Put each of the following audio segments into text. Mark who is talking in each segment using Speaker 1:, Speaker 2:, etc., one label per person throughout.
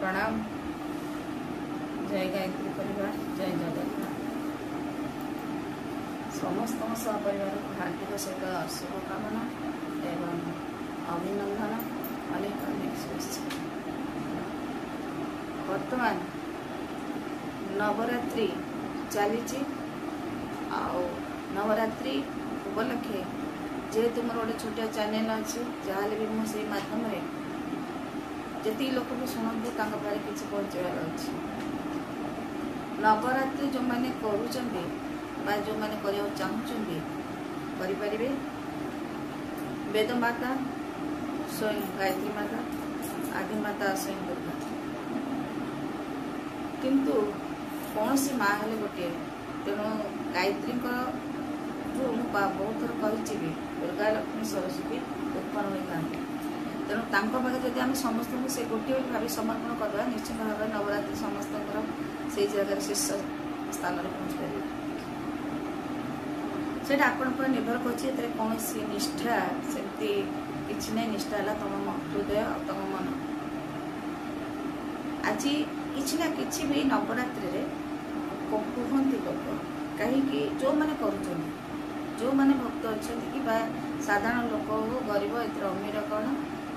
Speaker 1: ପ୍ରଣାମ। ଜୟ ଗାୟତ୍ରୀ ପରିବାର, ଜୟ ଜଗନ୍ନାଥ। ସମସ୍ତଙ୍କ ସହପରିବାରକୁ ହାର୍ଦ୍ଦିକ ସହିତ ଶୁଭକାମନା ଏବଂ ଅଭିନନ୍ଦନ, ଅନେକ ଅନେକ ଶୁଭେଚ୍ଛା। ବର୍ତ୍ତମାନ ନବରାତ୍ରି ଚାଲିଛି ଆଉ ନବରାତ୍ରି ଉପଲକ୍ଷେ ଯେହେତୁ ମୋର ଗୋଟେ ଛୋଟିଆ ଚ୍ୟାନେଲ୍ ଅଛି, ଯାହାହେଲେ ବି ମୁଁ ସେଇ ମାଧ୍ୟମରେ ଯେତିକି ଲୋକ ବି ଶୁଣନ୍ତୁ ତାଙ୍କ ପାଖରେ କିଛି ପହଞ୍ଚିବାର ଅଛି। ନବରାତ୍ରି ଯେଉଁମାନେ କରୁଛନ୍ତି ବା ଯେଉଁମାନେ କରିବାକୁ ଚାହୁଁଛନ୍ତି କରିପାରିବେ। ବେଦମାତା ସ୍ୱୟଂ ଗାୟତ୍ରୀ ମାତା, ଆଦିମାତା ସ୍ୱୟଂ ଦୁର୍ଗା। କିନ୍ତୁ କୌଣସି ମା ହେଲେ ଗୋଟିଏ। ତେଣୁ ଗାୟତ୍ରୀଙ୍କଠୁ ମୁଁ ବହୁତ ଥର କହିଛି ବି ଦୁର୍ଗା, ଲକ୍ଷ୍ମୀ, ସରସ୍ୱତୀ ଉତ୍ପନ୍ନ ହୋଇଥାନ୍ତି। ତେଣୁ ତାଙ୍କ ପାଖରେ ଯଦି ଆମେ ସମସ୍ତଙ୍କୁ ସେ ଗୋଟିଏ ବୋଲି ଭାବି ସମର୍ପଣ କରିଦେବା, ନିଶ୍ଚିତ ଭାବରେ ନବରାତ୍ରି ସମସ୍ତଙ୍କର ସେଇ ଜାଗାରେ ଶୀର୍ଷ ସ୍ଥାନରେ ପହଞ୍ଚିପାରିବେ। ସେଇଟା ଆପଣଙ୍କ ଉପରେ ନିର୍ଭର କରୁଛି। ଏଥିରେ କୌଣସି ନିଷ୍ଠା ସେମିତି କିଛି ନାହିଁ। ନିଷ୍ଠା ହେଲା ତମ ହୃଦୟ ଆଉ ତମ ମନ। ଆଜି କିଛି ନା କିଛି ବି ନବରାତ୍ରିରେ କୁହନ୍ତି ଲୋକ, କାହିଁକି ଯେଉଁମାନେ କରୁଛନ୍ତି, ଯେଉଁମାନେ ଭକ୍ତ ଅଛନ୍ତି କି ବା ସାଧାରଣ ଲୋକ ହଉ, ଗରିବ, ଏଥିରେ ଅମୀର କ'ଣ,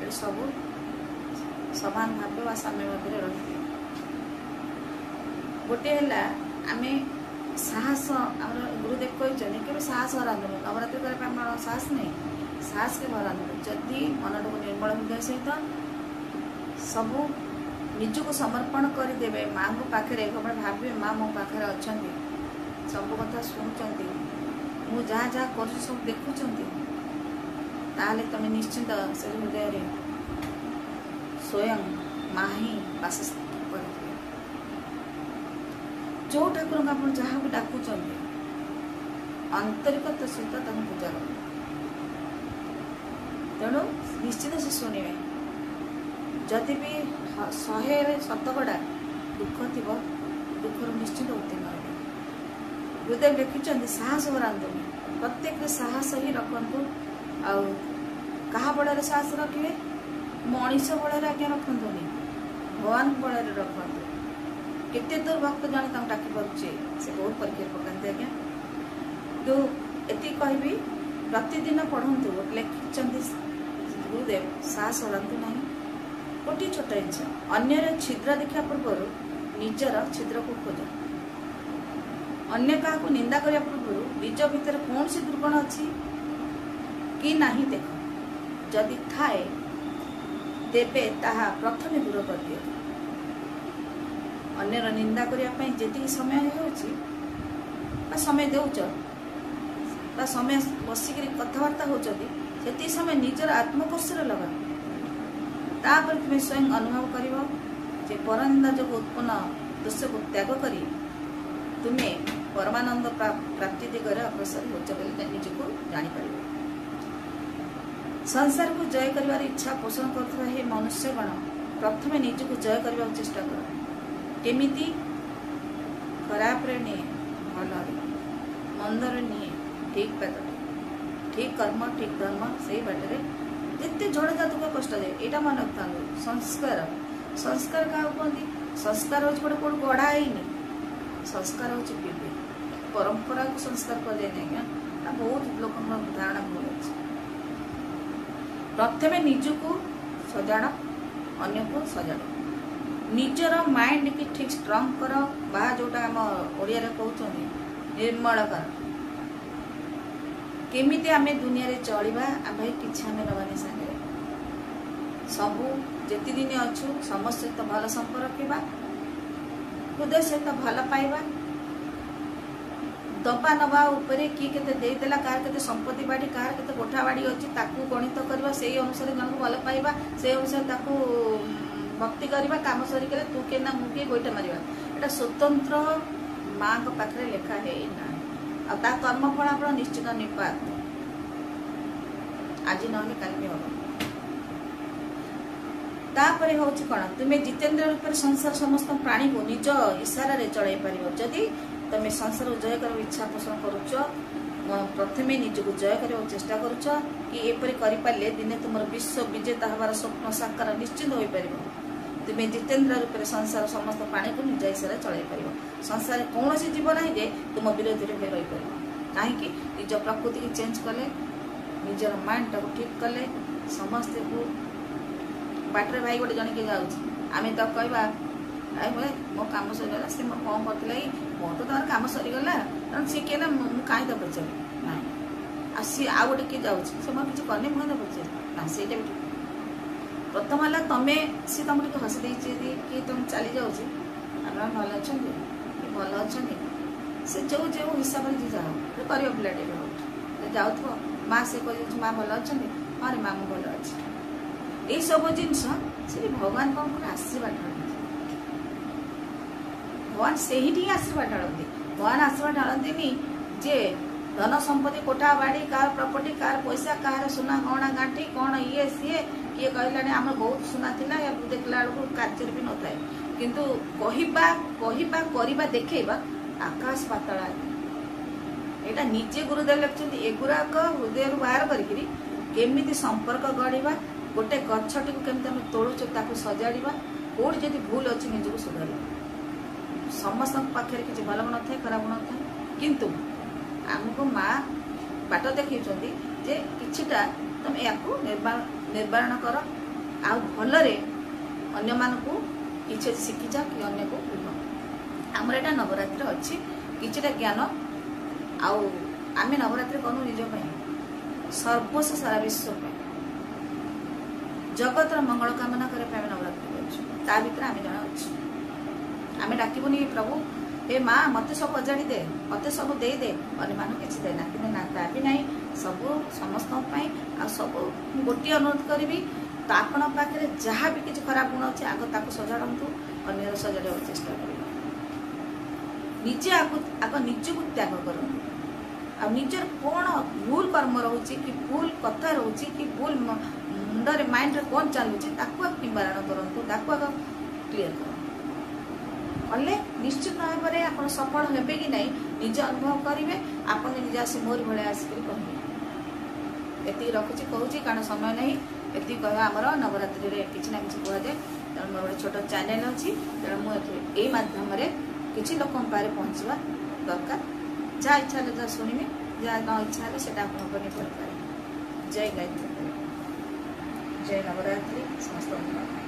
Speaker 1: ଏଠି ସବୁ ସମାନ ଭାବେ ବା ସାମ୍ୟ ଭାବରେ ରହିବେ। ଗୋଟିଏ ହେଲା ଆମେ ସାହସ, ଆମର ଗୁରୁଦେବ କହିଛନ୍ତି କେବେ ସାହସ ହରାନ୍ତୁନି। ନବରାତ୍ରି କରିବା ପାଇଁ ଆମର ସାହସ ନାହିଁ, ସାହସ କେବେ ହରାନ୍ତୁନି। ଯଦି ମନଟାକୁ ନିର୍ମଳ ହୃଦୟ ସହିତ ସବୁ ନିଜକୁ ସମର୍ପଣ କରିଦେବେ ମାଆଙ୍କ ପାଖରେ, କେବଳ ଭାବିବେ ମା ମୋ ପାଖରେ ଅଛନ୍ତି, ସବୁ କଥା ଶୁଣୁଛନ୍ତି, ମୁଁ ଯାହା ଯାହା କରୁଛି ସବୁ ଦେଖୁଛନ୍ତି, ତାହେଲେ ତମେ ନିଶ୍ଚିନ୍ତ ସେ ହୃଦୟରେ ସ୍ୱୟଂ ମା ହିଁ ବାସ କରିଥିବେ। ଯେଉଁ ଠାକୁରଙ୍କୁ ଆପଣ ଯାହାକୁ ଡାକୁଛନ୍ତି ଆନ୍ତରିକତା ସହିତ ତାଙ୍କୁ ପୂଜା କରନ୍ତୁ, ତେଣୁ ନିଶ୍ଚିତ ସେ ଶୁଣିବେ। ଯଦି ବି 100 ଶତକଡ଼ା ଦୁଃଖ ଥିବ, ଦୁଃଖରୁ ନିଶ୍ଚିତ ଉତ୍ତୀର୍ଣ୍ଣ ହେବେ। ଗୁରୁଦେବ ଲେଖିଛନ୍ତି ସାହସ ହରାନ୍ତୁନି, ପ୍ରତ୍ୟେକ ସାହସ ହିଁ ରଖନ୍ତୁ। ଆଉ କାହା ବଳରେ ସାହସ ରଖିବେ? ମଣିଷ ବଳରେ ଆଜ୍ଞା ରଖନ୍ତୁନି, ଭଗବାନଙ୍କ ବଳରେ ରଖନ୍ତୁ। କେତେ ଦୂର ଭକ୍ତ ଜଣେ ତାଙ୍କୁ ଡାକି ପାରୁଛେ, ସେ ବହୁତ ପରୀକ୍ଷାରେ ପକାନ୍ତି ଆଜ୍ଞା। କିନ୍ତୁ ଏତିକି କହିବି, ପ୍ରତିଦିନ ପଢ଼ନ୍ତୁ। ଲେଖିଛନ୍ତି ଗୁରୁଦେବ ସାହସ ହରାନ୍ତୁ ନାହିଁ। ଗୋଟିଏ ଛୋଟ ଜିନିଷ, ଅନ୍ୟର ଛିଦ୍ର ଦେଖିବା ପୂର୍ବରୁ ନିଜର ଛିଦ୍ରକୁ ଖୋଜ। ଅନ୍ୟ କାହାକୁ ନିନ୍ଦା କରିବା ପୂର୍ବରୁ ନିଜ ଭିତରେ କୌଣସି ଦୁର୍ଗୁଣ ଅଛି କି ନାହିଁ ଦେଖ। ଯଦି ଥାଏ ତେବେ ତାହା ପ୍ରଥମେ ଦୂର କରିଦିଅ। ଅନ୍ୟର ନିନ୍ଦା କରିବା ପାଇଁ ଯେତିକି ସମୟ ହେଉଛି ବା ସମୟ ଦେଉଛ ବା ସମୟ ବସିକିରି କଥାବାର୍ତ୍ତା ହେଉଛନ୍ତି, ସେତିକି ସମୟ ନିଜର ଆତ୍ମକୋଷରେ ଲଗାଅ। ତାପରେ ତୁମେ ସ୍ୱୟଂ ଅନୁଭବ କରିବ ଯେ ପରନିନ୍ଦା ଯୋଗୁଁ ଉତ୍ପନ୍ନ ଦୋଷକୁ ତ୍ୟାଗ କରି ତୁମେ ପରମାନନ୍ଦ ପ୍ରାପ୍ତି ଦିଗରେ ଅଗ୍ରସର ହେଉଛ ବୋଲି ନିଜକୁ ଜାଣିପାରିବ। ସଂସାରକୁ ଜୟ କରିବାର ଇଚ୍ଛା ପୋଷଣ କରୁଥିବା ହେ ମନୁଷ୍ୟଗଣ, ପ୍ରଥମେ ନିଜକୁ ଜୟ କରିବାକୁ ଚେଷ୍ଟା କର। କେମିତି? ଖରାପରେ ନିଏ ଭଲରେ, ମନ୍ଦରେ ନିଏ ଠିକ୍ ବାଟରେ, ଠିକ୍ କର୍ମ ଠିକ୍ ଧର୍ମ ସେଇ ବାଟରେ। ଯେତେ ଝଡ଼ ଦୁଃଖ କଷ୍ଟ ଯାଏ, ଏଇଟା ମନେ ରଖିଥାନ୍ତୁ। ସଂସ୍କାର, ସଂସ୍କାର କାହାକୁ କୁହନ୍ତି? ସଂସ୍କାର ହେଉଛି ଗୋଟେ କୋଉଠି ଗଢ଼ା ହେଇନି, ସଂସ୍କାର ହେଉଛି ବିବେକ। ପରମ୍ପରାକୁ ସଂସ୍କାର କୁହାଯାଏନି ଆଜ୍ଞା, ବହୁତ ଲୋକଙ୍କ ଧାରଣା ଭୁଲ ଅଛି। ପ୍ରଥମେ ନିଜକୁ ସଜାଡ଼, ଅନ୍ୟକୁ ସଜାଡ଼। ନିଜର ମାଇଣ୍ଡକି ଠିକ୍ ଷ୍ଟ୍ରଙ୍ଗ କର, ବା ଯେଉଁଟା ଆମ ଓଡ଼ିଆରେ କହୁଛନ୍ତି ନିର୍ମଳ କର। କେମିତି ଆମେ ଦୁନିଆରେ ଚଳିବା, ଆମେ କିଛି ଆମେ ନେବାନି ସାଙ୍ଗରେ। ସବୁ ଯେତେ ଦିନ ଅଛୁ ସମସ୍ତ ସହିତ ଭଲ ସମ୍ପର୍କ ରଖିବା, ହୃଦୟ ସହିତ ଭଲ ପାଇବା। ଦବା ନବା ଉପରେ କିଏ କେତେ ଦେଇଦେଲା, କାହାର କେତେ ସମ୍ପତ୍ତି ବାଡ଼ି, କାହାର କେତେ କୋଠା ବାଡ଼ି ଅଛି, ତାକୁ ଗଣିତ କରିବା, ସେଇ ଅନୁସାରେ ଜଣକୁ ଭଲ ପାଇବା, ସେଇ ଅନୁସାରେ ତାକୁ ଭକ୍ତି କରିବା। କାମ ସରିଗଲେ ତୁ କିଏ ନା ମୁଁ କିଏ ଗୋଇଠା ମାରିବା, ଏଇଟା ସ୍ୱତନ୍ତ୍ର ମାଙ୍କ ପାଖରେ ଲେଖା ହେଇନାହିଁ। ଆଉ ତା କର୍ମଫଳ ଆପଣ ନିଶ୍ଚିତ ନିପାତ, ଆଜି ନହେଲେ କାଲି ବି ହବ। ତାପରେ ହେଉଛି କ'ଣ, ତୁମେ ଜିତେନ୍ଦ୍ର ରୂପରେ ସଂସାର ସମସ୍ତ ପ୍ରାଣୀକୁ ନିଜ ଇଶାରାରେ ଚଳାଇ ପାରିବ। ଯଦି ତମେ ସଂସାରକୁ ଜୟ କରିବାକୁ ଇଚ୍ଛା ପୋଷଣ କରୁଛ, ପ୍ରଥମେ ନିଜକୁ ଜୟ କରିବାକୁ ଚେଷ୍ଟା କରୁଛ କି ଏପରି କରିପାରିଲେ ଦିନେ ତୁମର ବିଶ୍ୱ ବିଜେତା ହେବାର ସ୍ୱପ୍ନ ସାକାର ନିଶ୍ଚିତ ହୋଇପାରିବ। ତୁମେ ଜିତେନ୍ଦ୍ର ରୂପରେ ସଂସାର ସମସ୍ତ ପ୍ରାଣୀକୁ ନିଜ ହିସାବରେ ଚଳାଇ ପାରିବ। ସଂସାରରେ କୌଣସି ଜୀବ ନାହିଁ ଯେ ତୁମ ବିରୋଧରେ ହୋଇ ରହିପାରିବ। କାହିଁକି? ନିଜ ପ୍ରକୃତିକି ଚେଞ୍ଜ କଲେ, ନିଜର ମାଇଣ୍ଡଟାକୁ ଠିକ୍ କଲେ, ସମସ୍ତଙ୍କୁ ବାଟରେ ଭାଇ ଗୋଟେ ଜଣେ କିଏ ଯାଉଛି, ଆମେ ତାକୁ କହିବା I ଭାଇ ମୋ କାମ ସରିଗଲା, ସେ ମୋର କ'ଣ କରିଥିଲା କି, ମୋର ତ ତାର କାମ ସରିଗଲା, ତେଣୁ ସିଏ କିଏ ନା ମୁଁ କାହିଁ ତାକୁ ପଚାରିବି ନାଇଁ। ଆଉ ସିଏ ଆଉ ଗୋଟେ କିଏ ଯାଉଛି, ସେ ମୋର କିଛି କରିନି, ମୁଁ କାହିଁ ତାକୁ ପଚାରିବି ନା, ସେଇଟା ବି ଠିକ୍। ପ୍ରଥମ ହେଲା ତମେ ସିଏ ତମକୁ ଟିକେ ହସି ଦେଇଛି ଯଦି କି ତମେ ଚାଲି ଯାଉଛି, ଆପଣ ଭଲ ଅଛନ୍ତି କି ଭଲ ଅଛନ୍ତି, ସେ ଯେଉଁ ଯେଉଁ ହିସାବରେ ଯିଏ ଯାହା ହଉ କରିବ ପିଲାଟେ ବି ହଉ ଯାଉଥିବ, ମା ସେ କହିଯାଉଛି ମା ଭଲ ଅଛନ୍ତି, ହଁ ରେ ମା ମୁଁ ଭଲ ଅଛି। ଏଇସବୁ ଜିନିଷ ସେଠି ଭଗବାନ କ'ଣ କରେ ଆଶୀର୍ବାଦ ଢାଳନ୍ତି। ଭଗବାନ ସେଇଠି ହିଁ ଆଶୀର୍ବାଦ ଢାଳନ୍ତି। ଭଗବାନ ଆଶୀର୍ବାଦ ଢାଳନ୍ତିନି ଯେ ଧନ ସମ୍ପତ୍ତି, କୋଠା ବାଡ଼ି, କାହାର ପ୍ରପର୍ଟି, କାହାର ପଇସା, କାହାର ସୁନା ଗହଣା ଗାଣ୍ଠି କ'ଣ ଇଏ ସିଏ, କିଏ କହିଲାଣି ଆମର ବହୁତ ସୁନା ଥିଲା, ଦେଖିଲା ବେଳକୁ କାର୍ଯ୍ୟରେ ବି ନଥାଏ। କିନ୍ତୁ କହିବା କହିବା କରିବା ଦେଖେଇବା ଆକାଶ ପାତାଳ। ଏଇଟା ନିଜେ ଗୁରୁଦେବ ଲେଖିଛନ୍ତି। ଏଗୁଡ଼ାକ ହୃଦୟରୁ ବାହାର କରିକିରି କେମିତି ସମ୍ପର୍କ ଗଢ଼ିବା, ଗୋଟେ ଗଛଟିକୁ କେମିତି ଆମେ ତୋଳୁଛେ ତାକୁ ସଜାଡ଼ିବା, କେଉଁଠି ଯଦି ଭୁଲ ଅଛି ନିଜକୁ ସୁଧାରିବା। ସମସ୍ତଙ୍କ ପାଖରେ କିଛି ଭଲ ଗୁଣ ଥାଏ, ଖରାପ ଗୁଣ ଥାଏ, କିନ୍ତୁ ଆମକୁ ମା ବାଟ ଦେଖେଇଛନ୍ତି ଯେ କିଛିଟା ତମେ ୟାକୁ ନିର୍ବାରଣ କର, ଆଉ ଭଲରେ ଅନ୍ୟମାନଙ୍କୁ କିଛି ଶିଖିଯାଅ କି ଅନ୍ୟକୁ କୁହ। ଆମର ଏଇଟା ନବରାତ୍ରି ଅଛି କିଛିଟା ଜ୍ଞାନ। ଆଉ ଆମେ ନବରାତ୍ରି କରୁ ନିଜ ପାଇଁ, ସର୍ବସ୍ୱ ସାରା ବିଶ୍ୱ ପାଇଁ, ଜଗତର ମଙ୍ଗଳ କାମନା କରିବା ପାଇଁ ଆମେ ନବରାତ୍ରି କରୁଛୁ। ତା ଭିତରେ ଆମେ ଜଣେ ଅଛୁ। ଆମେ ଡାକିବୁନି ପ୍ରଭୁ ହେ ମା ମୋତେ ସବୁ ଅଜାଡ଼ି ଦେ, ମୋତେ ସବୁ ଦେଇଦେ, ଅନ୍ୟମାନଙ୍କୁ କିଛି ଦେନା, କିନ୍ତୁ ନା ତା ବି ନାହିଁ। ସବୁ ସମସ୍ତଙ୍କ ପାଇଁ। ଆଉ ସବୁ ମୁଁ ଗୋଟିଏ ଅନୁରୋଧ କରିବି, ତ ଆପଣଙ୍କ ପାଖରେ ଯାହା ବି କିଛି ଖରାପ ଗୁଣ ଅଛି ଆଗ ତାକୁ ସଜାଡ଼ନ୍ତୁ, ଅନ୍ୟର ସଜାଡ଼ିବାକୁ ଚେଷ୍ଟା କରିବେ। ନିଜେ ଆଗ ନିଜକୁ ତ୍ୟାଗ କରନ୍ତୁ। ଆଉ ନିଜର କ'ଣ ଭୁଲ କର୍ମ ରହୁଛି କି ଭୁଲ କଥା ରହୁଛି କି ଭୁଲ ମୁଣ୍ଡରେ ମାଇଣ୍ଡରେ କ'ଣ ଚାଲୁଛି ତାକୁ ଆଗ ନିବାରଣ କରନ୍ତୁ, ତାକୁ ଆଗ କ୍ଲିୟର କରନ୍ତୁ। କଲେ ନିଶ୍ଚିତ ଭାବରେ ଆପଣ ସଫଳ ହେବେ କି ନାହିଁ ନିଜେ ଅନୁଭବ କରିବେ। ଆପଣ ନିଜେ ଆସି ମୋରି ଭଳିଆ ଆସିକରି କହିବେ। ଏତିକି ରଖୁଛି କହୁଛି, କାରଣ ସମୟ ନାହିଁ। ଏତିକି କହିବା ଆମର ନବରାତ୍ରିରେ କିଛି ନା କିଛି କୁହାଯାଏ। ତେଣୁ ମୋର ଗୋଟେ ଛୋଟ ଚ୍ୟାନେଲ ଅଛି, ତେଣୁ ମୁଁ ଏଥିରେ ଏଇ ମାଧ୍ୟମରେ କିଛି ଲୋକଙ୍କ ପାଖରେ ପହଞ୍ଚିବା ଦରକାର। ଯାହା ଇଚ୍ଛା ହେଲେ ଯାହା ଶୁଣିବେ, ଯାହା ନ ଇଚ୍ଛା ହେଲେ ସେଇଟା ଆପଣଙ୍କ ନିର୍ଭର କରେ। ଜୟ ଗାୟତ୍ରୀ, ଜୟ ନବରାତ୍ରି ସମସ୍ତଙ୍କୁ।